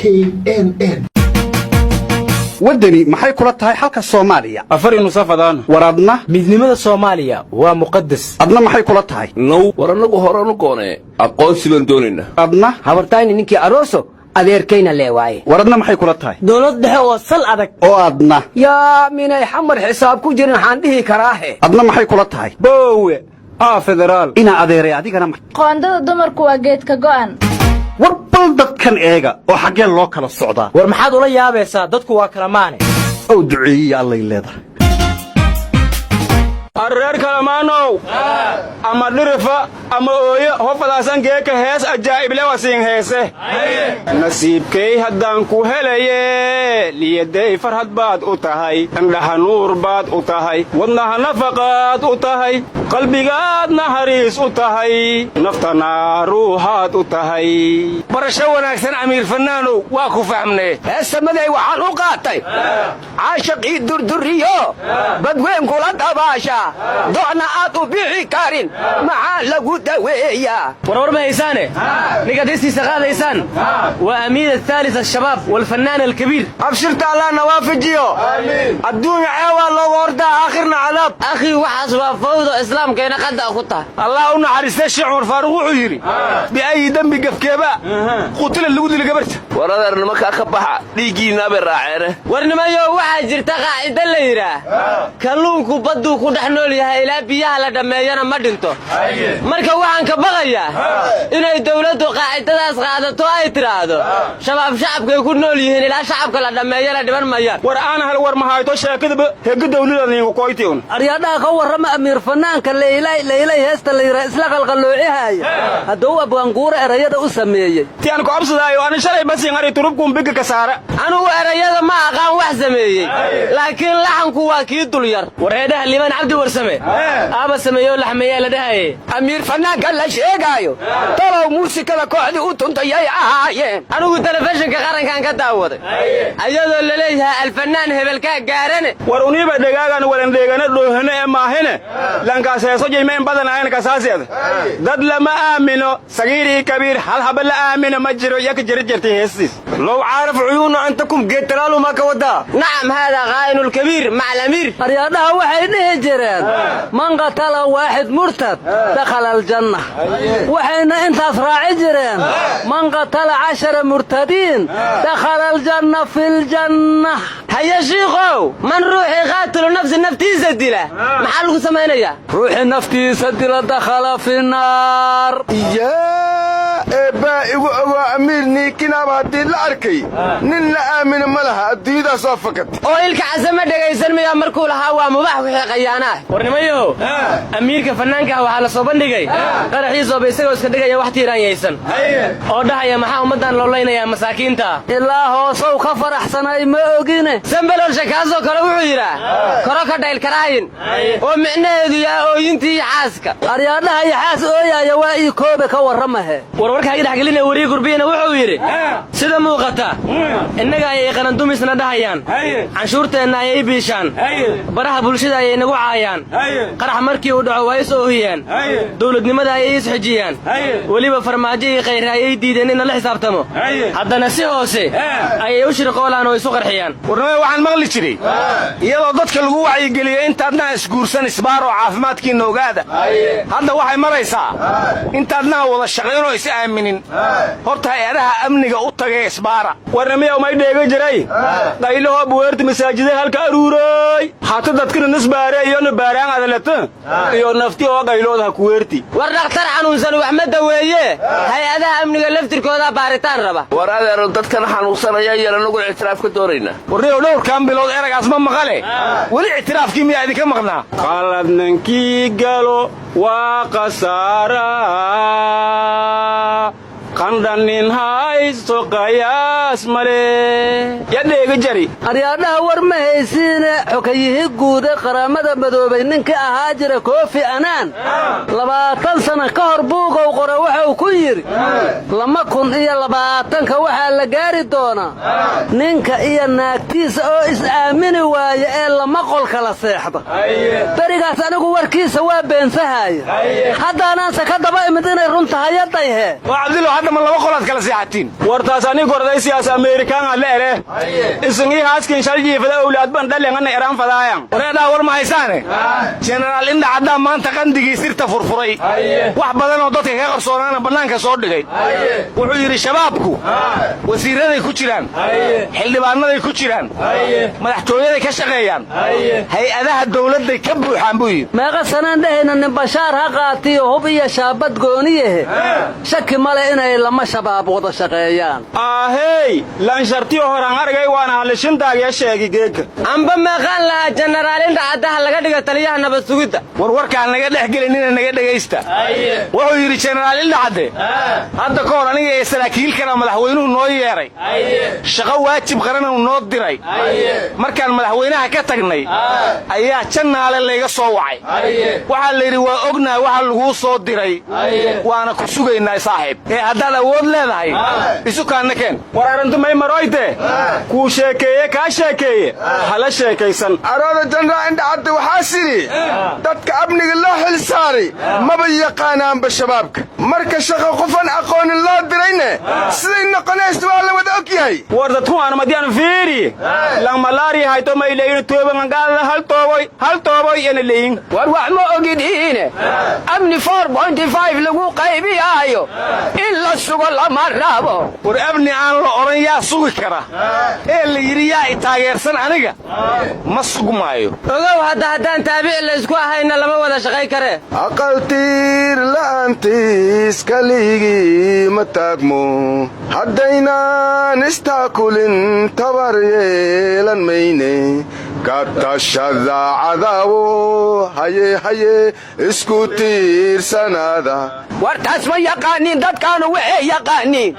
KNN. Waddani maxay kula tahay xalka Soomaaliya? Afari nusafadaan. War adna? Midnimada Soomaaliya waa muqadas. Adna maxay kula tahay? Now, war annagu horanu goonee aqoonsi baan doonaynaa. Adna? Habartayni ninkii aroso, adeerkayna lee waaye. War adna maxay kula tahay? Dowlad dhexe oo sal adag. Oo adna? Yaa, minay Xamar xisaab ku jirin waxaan dhihi karaahe. Adna maxay kula tahay? Boowe aa federaal. Inaa adeeray, adigana Qoondada dumarku waa geedka go'an. War bal dadkan eega oo xaggeen loo kala socdaa. War maxaad ula yaabaysaa? Dadku waa kala maane. Ow duceeyiya allay leedahay. Reer Kalamaanow, ama dhirifa ama ooyo hofadaasan geeka hees ajaa'ib wasiin heese. Nasiibkay haddaan ku helaye, liyaday farhad baad u tahay, indhaha nuur baad u tahay, wadnaha nafaqaad u tahay, qalbigaad naxariis u tahay, naftana ruuxaad u tahay. Barasho wanaagsan, Amiir Fannaanow, waa ku fahmnee. Heesamaday waxaan u qaatay caashaqii durduriyo badweyn kula dabaasha, docna aad u bixi karin, maxaa lagu daweeyaa? Warwar ma haysaane, ninkaad heestiisa qaadaysaan waa amiir athaalis al-shabaab walfanaan alkabiir. Abshirta Allah nawaafajiyo. Adduunya ceewaa looga hortaa, aakhirna cadaab. Akhii, waxaas waa fawdo, islaamkayna qadda ku tahay. Allah u naxariistay, Sheekh Cumar Faaruq wuxuu yidhi: biayi dembi, gafkeeba, qutila, lagu dili gabarta? War adeer, nimankaa ka baxa, dhiiggiinaa bay raaceene. Warnimayo, waxaa jirta qaacido la yidhaah: kalluunku badduu ku dhex nool yahay ilaa biyaha la dhammeeyana ma dhinto. Marka waxaan ka baqayaa inay dawladdu qaacidadaas qaadato, ay tidhaahdo Shabaab shacabkay ku nool yihiin, ilaa shacabka la dhammeeyana dhiban mayaan. War aan hal war mahayto, sheekadaba hegi dawlada niinku koytiun. Aryaadhaha, ka warrama Amiir Fanaanka Leylay Leylay heesta la yidhaa isla qalqalloocihaaya, hadduu abwaanguura erayada u sameeyey. Ti aan ku absadaayo ani shalay basin ari turubkuun biga ka saara. Anugu erayada ma aqaan wax sameeyey, laakiin laxanku waa kii dulyar. Wareedhaha, Liibaan Cabdi Warsame aaba sameeyoo laxmeeyaa la dhahaye. Amiir Fanaanka la sheegaayo, talow muusikada kooxdii u tuntayay ahaayeen? Anigu telefishinka qarankan ka daawaday ayadoo la leeyahay alfanaan hebelkaa gaarane. War uniiba dhegaagan walandheegana dhoohane ee maahine lankaas heeso jayma in badan ahayn kasaaseeda. Dad lama aamino, sagiir iyo kabiir, hal haba la aamino ma jiro, yaka jiri jirtay heestiis. Low caaraf cuyuuna antakum geedtalaalu maa ka wadaa? Nacam, haadaa qaa'inulkabiir maca alamiir. Aryaadhaha, waxay dhihi jireen: man qatala waaxid murtad dakhala aljanna. Waxayna intaas raaci jireen: man qatala 10 murtadiin dakhala aljanna fi ljanna. Haye shiikow, man ruuxii qaatilu nafsi, naftiisa dila, maxaa lagu samaynayaa? Ruuxii naftiisa dila dakhala fi naar. Yaa eebbaa igu ogoo, Amiir niikinaaba haddii la arkay, nin la aamino ma laha, adduunyadaas waa fakatay. Oo Ilka Case ma dhegaysan miyaa markuu lahaa waa mubax wixii qayaanaah? Warnimayahow, amiirka fannaanka ah waxaa la soo bandhigay qaraxiisooba isagoo iska dhigaya wax tiiraanyaysan oo dhahaya: maxaa ummaddan loo laynayaa masaakiinta? Ilaa hoosow ka faraxsanay, ma ogine. Sambaloolsha kaasoo kale wuxuu yidhaa koro ka dhaylkaraayin, oo micnaheedu yahay ooyintii iyo xaaska. Aryaadhaha, iyo xaas ooyaaya waa ii koobe, ka warramahe. Warwarka haga dhexgelina, weriye Gurbiyana wuxuu yidhi: sida muuqata innaga ayay qarandumisna dhahayaan, canshuurteenna ayay biishaan, baraha bulshada ayay nagu caayaan, qarax markii uu dhaco waa is oohiyaan, dowladnimada ayay isxijiyaan, weliba Farmaajo iyo Khayre ayay diideen in lala xisaabtamo, haddana si hoose ayay u shirqoolaan oo isu qarxiyaan. Warnamay, waxaan maqli jiray iyadoo dadka lagu wacyigeliyo intaadnaha isguursan isbaaroo caafimaadkiinna ogaada. Hadda waxay maraysaa intaadnaha wada shaqaynoo is aaminin, horta hay-adaha amniga u tagae isbaara. Warnamiyaw, may dheega jiray qaylahoo buweerta masaajida halka aruuray, hata dadkina nisbaare iyona baaraan adalata iyo nafti oo qaylooda ha kuweerti. War dhakhtar xanuunsan wax ma daweeye, hay-adaha amniga laftirkoodaa baaritaan raba. War adeero, dadkan xanuunsanaya ayaan anaguna ictiraaf ka doonaynaa. Warniyow, dhowrkan bilood eragaas ma maqale, weli ictiraafkii miyaa idinka maqnaa? Qaladnankii galo waa khasaara, qandhanin haysto qayaas male, yadheega jari. Aryaadhaha, war ma haysiine, xogayihii guude Qaramada Madoobay ninkii ahaa jira, Koofi Anaan, 20 sano ka hor buugow qore wuxuu Wuxuu ku yidhi 2020-ka waxaa la gaari doonaa ninka iyo naagtiisa oo is-aamini waaya ee lama qolka la seexda. Berigaas anigu warkiisa waa beensahaaya, haddaanaanse ka daba imid inay run tahayadayhee. Waa Cabdillow, hadda ma laba qolaad kala seexatiin? Wartaas ani gorday siyaas Ameerikaan la ere isingii haaskin shal jiifada owlaadban dhalengana eraan fadaayan. Wareedhaa, war ma haysaane, Jenaraal Indha Caddaa maanta qandigii sirta furfuray, wax badan oo dadka ka qarsoonaana bannaanka soo dhigay. Wuxuu yidhi shabaabku wasiirraday ku jiraan, xildhibaanaday ku jiraan, madaxtooyaday ka shaqeeyaan, hay-adaha dawladday ka buuxaan buu yidhi. Meeqa sanaan dhehayna nin bashaar ha qaatiyo hub iyo shaabad gooniyahe? Shaki male inay lama shabaab wada shaqeeyaan. Ahey, lanshartiyo horaan argay waana halishintaagya sheegi geegka. Amba meeqaan lahaa Jenaraal Indha Caddaha laga dhiga taliyaha nabad sugidda. War warkaan naga dhex gelinina, naga dhegaysta. Wuxuu yidhi Jenaraal Indhacadde, hadda ka hor aniga ee saraakiil kala madaxweynuhu noo yeedhay, shaqo waajib qarana noo diray. Markaan madaxweynaha ka tagnay ayaa Jannaale layga soo wacay. Waxaa la yidhi, waa ognahay waxa laguu soo diray, waana ku sugaynaa saaxiib, ee haddaad awood leedahay isu kaanna keen. War arrintu may maroyte kuu sheekeeye kaa sheekeeye hala sheekaysan. Arooda, Jenaraal Indhacadde waxaas yidhi dadka amniga loo xil saaray maba yaqaanaanba shabaabka. Marka shaqo qofan aqoonin loo dirayne siday noqonaysa waa la wada og yahay. War dadku aanumadiyan fiiri lang malaari hayto may leeyin toobangangaada hal tooboy hal tooboy yana leeyin. War wax ma ogidiine, amni lagu qaybiyaayo in la sugo lama rabo. War amni aan la odhan yaa sugi kara ee la yidhi yaa i taageersan aniga ma sugmaayo. Ogow hadda, haddaan taabici laysku ahayna lama wada shaqay karee. Aqaltiir la'aantiis kaligii ma taagmo, haddaynaan istaakulin tabar yeelan mayne. Ka tashada cadaawo, haye haye, isku tiirsanaada. War taas ma yaqaaniin dadkaanu, waxay yaqaaniin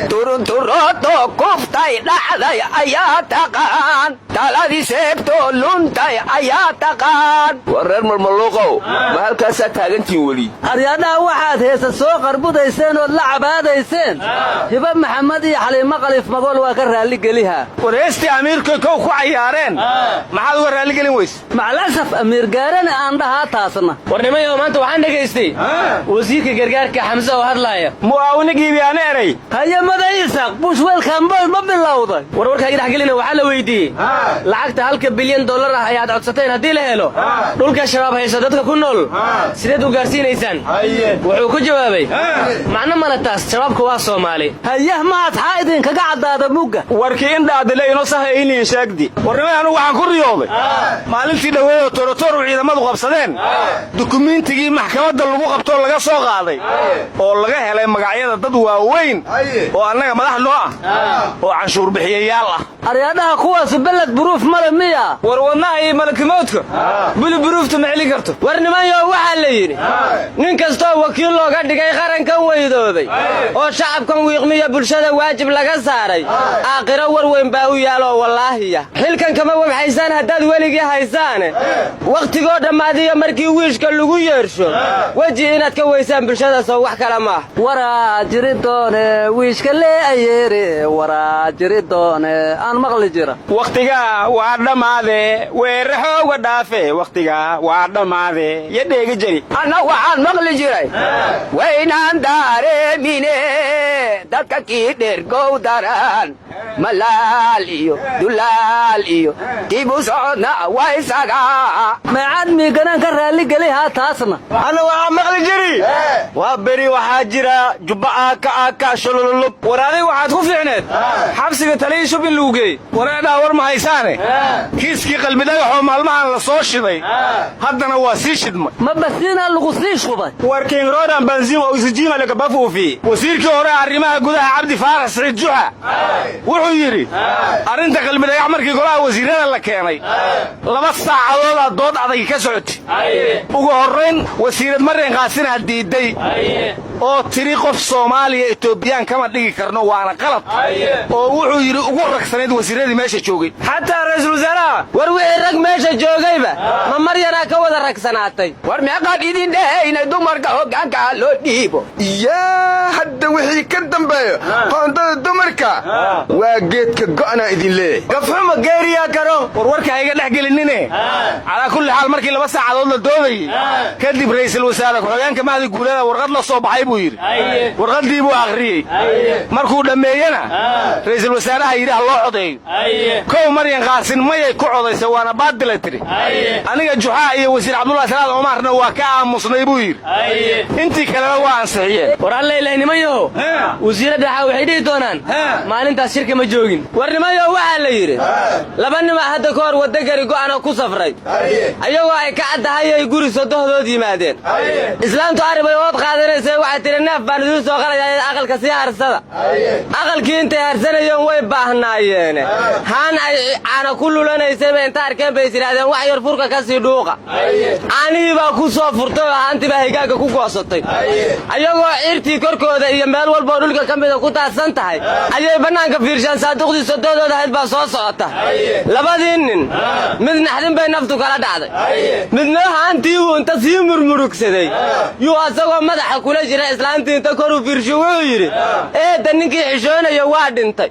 turunturooto kuftay dhacday ayaa taqaan, taladii seegto luntay ayaa taqaan. War reer Malmaluuqow, ma halkaasaa taagantiin weli? Aryaadhaha, waxaad heesa soo qarbudayseen ood la cabaadayseen, Hiba Maxamed iyo Xaliimo Qaliif Magool waa ka raalligeliha. War heestii amiirkoy kow ku cayaareen maxaad uga raalligelin weyse? Macalasaf amiir gaarane aan dhahaa taasna. War nimayow, maanta waxaan dhegaystay wasiirka gargaarka Xamse oo hadlaaya. Mu'aawinigiibiyaana eray. Haye, maday Isaaq bushwelkamboy ma bilowday? War warkaa dhexgelina, waxaa la weydiiyey lacagta $0.5 bilyan ah ayaad codsateen haddii la helo, dhulka shabaab haysa dadka ku nool sideed u gaarsiinaysaan? Wuxuu ku jawaabay, macno male taas, shabaabka waa Soomaali. Hayah, mahad xaa idinkaga caddaada mugga? Warkii indhaadile ino saha ayniin sheegdi. Warnimay, anugu waxaan ku riyooday maalintii dhoweeyoo torotooru ciidamadu qabsadeen dukumiintigii maxkamadda lagu qabtoo laga soo qaaday oo laga helay magacyada dad waaweyn oo annaga madax noo ah oo canshuur bixiyayaal ah. Aryaadhaha, kuwaasu beled buruuf male miya? War wadnaha iyo malakimoodka buli buruufta ma celin karto. War nimanyo, waxaa la yidhi nin kastoo wakiil looga dhigay qarankan weydoobay oo shacabkan wiiqmiya bulshada waajib laga saaray, aakhiro war weyn baa u yaaloo wallaahiya. Xilkan kama wabxaysaan haddaad weligii haysaane, wakhtigoo dhammaadiyo markii wiishka lagu yeersho weji inaad ka weysaan bulshada soo wax kale maaha. Waraa jiri doone wiishka lee ayeere, waraa jiri doone aan maqli jira. Wakhtigaa waa dhammaade, weeraxooga dhaafe, wakhtigaa waa dhammaade yo dheegi jari. Anna waxaan maqli jiray waynaan daareemine dadka kii dhergow daran malaal iyo dulaal iyo dibu socodna waysaga. Meecaad miiganaan ka raalligelihaa taasna. Anna waxaa maqli jiri waa beri waxaa jira jubba aaka aaka shulululub. War adiga waxaad ku fiicneed xabsiga taliyii shub in lagu geey. Wareedhaa, war ma haysaane, kiiskii Qalbidhagaxoo maalmahan la soo shiday haddana waa sii shidmay. Ma basiinaa lagu sii shubay? War kingrodan banziin oksijiinalekabafuufi. Wasiirkii hore arrimaha gudaha Cabdi Faarax Siciid Juxa wuxuu yidhi arrinta Qalbidhagax markii golaha wasiirrada la keenay 2 saacadoodaa dood adag ka socotay. Ugu horrayn wasiirad Maryan Qaasinaa diidday. Oo tiri qof Soomaaliya Etoobiyaan kama dhigi karno, waana qalad, oo wuxuu yidhi ugu ragsanayd wasiiradii meesha joogay, xataa ra'iisul wasaaraha. War wixii rag meesha joogayba ma Maryanaa ka wada ragsanaatay? War meeqaan idin dhahaynay dumarka hoggaanka loo dhiibo? Yaa, hadda wixii ka dambeeyo qoondada dumarka waa geedka go'naa idin leeyahay. Gafxuma geeriyaa karo. War warka hayga dhex gelinine, calaa kulli xaal, markii 2 saacadood la doodayey kadib, ra'iisul wasaare ku-xigeenka Mahdi Guulada warqad la soo baxay buu yidhi. Warqaddii buu akhriyey. Markuu dhammeeyena, ra'iisul wasaaraha yidhi ha loo codeeyo. Kow, Maryan Qaasin mayay ku codaysa, waana baadilay tidhi. Aniga, Juxaa iyo wasiir Cabdullahi Salaad Cumaarna waa ka aamusnay buu yidhi. Intii kalena waa ansixiyeen. War allaylah, nimanyahow, wasiirra dhexa waxay dhihi doonaan maalintaas shirka ma joogin. War nimanyahow, waxaa la yidhi laba nimaa hadda ka hor wadda gari go'ana ku safray. Ayagoo ay ka caddahay ay guri sodohdood yimaadeen. Islaamtu aribay ood qaadanaysay. Waxay tidhi, neef baan idiin soo qalayaa, aqalka sii harsada. Aqalkii intay harsanayeen way baahnaayeene, haan ay caana ku lulanaysayba inta arkeen bay is yidhahdeen, wax yar furka ka sii dhuuqa. Caanihii baa ku soo furtay oo haantii baa higaagga ku goosatay. Ayagoo ciirtii korkooda iyo meel walboo dhulka ka mida ku taadsan tahay ayay bannaanka fiirshaan. Saaduqdii sodohdooda ahayd baa soo socota. Labadii nin mid naxdin bay naftu kala dhacday, midna haantii wuu inta sii murmurugsaday yuu asagoo madaxa kula jira islaantii inta koruu fiirsho wuxuu yidhi, eedda, ninkii xishoonaya waa dhintay,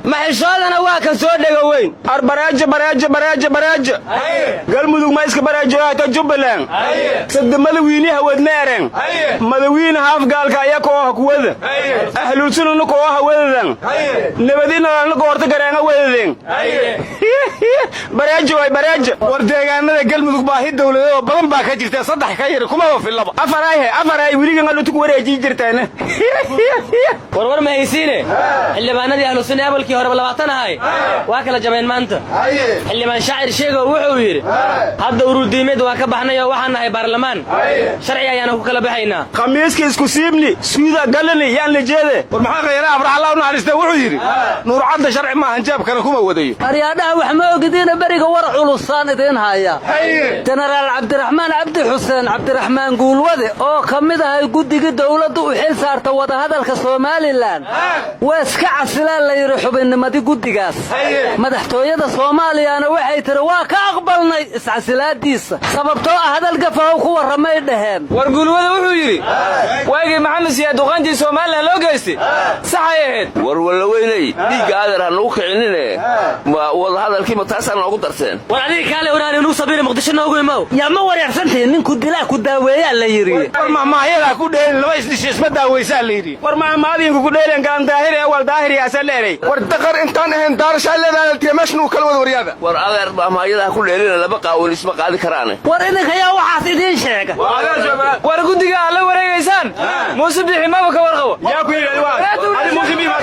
ma xishoodana waa ka soo dhega weyn. Ar bareejo, bareejo, bareejo, bareejo. Galmudug ma iska bareejohata Jubbaland. Sadde madawiini hawadna ereen. Madawiine haafgaalka ayaa kooha kuwada ahlulsunana kooha wadadan nabadinalana goorta gareenga wadadeen. Bareejo way bareejo. War deegaanada Galmudug baahi dawladeed oo badan baa ka jirta, saddex ka yar kumaba fillaba. Afarayhe, afaray weligan alutuku wareejii jirteen. Warwar ma haysiine, xildhibaanadii ahlu sunna abalkii horeba 20 ahay waa kala jabeen maanta. Xildhibaan Shaacir Sheegow wuxuu yidhi, hadda urudiimeed waa ka baxnay oo waxaan nahay baarlamaan sharci, ayaana ku kala baxaynaa. Khamiiska isku siibni suuda galani yaan la jeede. War maxaa khayra Afrax, Allah u naxariista, wuxuu yidhi Nuurcadda sharci maahan, jeebkana kuma wadayo. Aryaadhaha, wax ma ogidiina, beriga war culusaan idiin haya. Jenaraal Cabdiraxmaan Cabdi Xuseen, Cabdiraxmaan Guulwade, oo ka mid ahay guddigii dowladdu u xil saarta wadahadalka Somaliland, waa iska casilaan la yidhi xubinnimadii guddigaas. Madaxtooyada Soomaaliyana waxay tidhi waa ka aqbalnay iscasilaadiisa, sababtoo ah hadal gafahow ku warramay dhaheen. War Guulwada wuxuu yidhi, waagii Maxamed Siyaad duqaantii Somaliland loo geystay saxay ahayd. War wallaweynay, dhiigga adeer ha nagu kicinine, wadahadalkii ma taasaa noogu darteen? War adiga kaale waraani nuu sabiiri, Muqdisho noogu imow. Yaa, ma wareersantihiin? Ninku dilaa ku daaweeyaa la yidhi. War mahmaahyada ku dheelin, laba isdhisho isma daawaysaa la yidhi. War mahmaadinku ku dheelen galan daahir ee wal daahir yaasa dheeray. War daqar intaan ahayn daarashaa leedahay meeshan uu kala wada waryaada. War adeer, mahmaahyada ha ku dheelina, laba qaawin isma qaadi karaane. War idinka yaa waxaas idiin sheega? War guddiga aad la wareegaysaan Muuse Bixi maba ka warqabo. Yaa ku yidhi? Adi Muuse Bixi ma.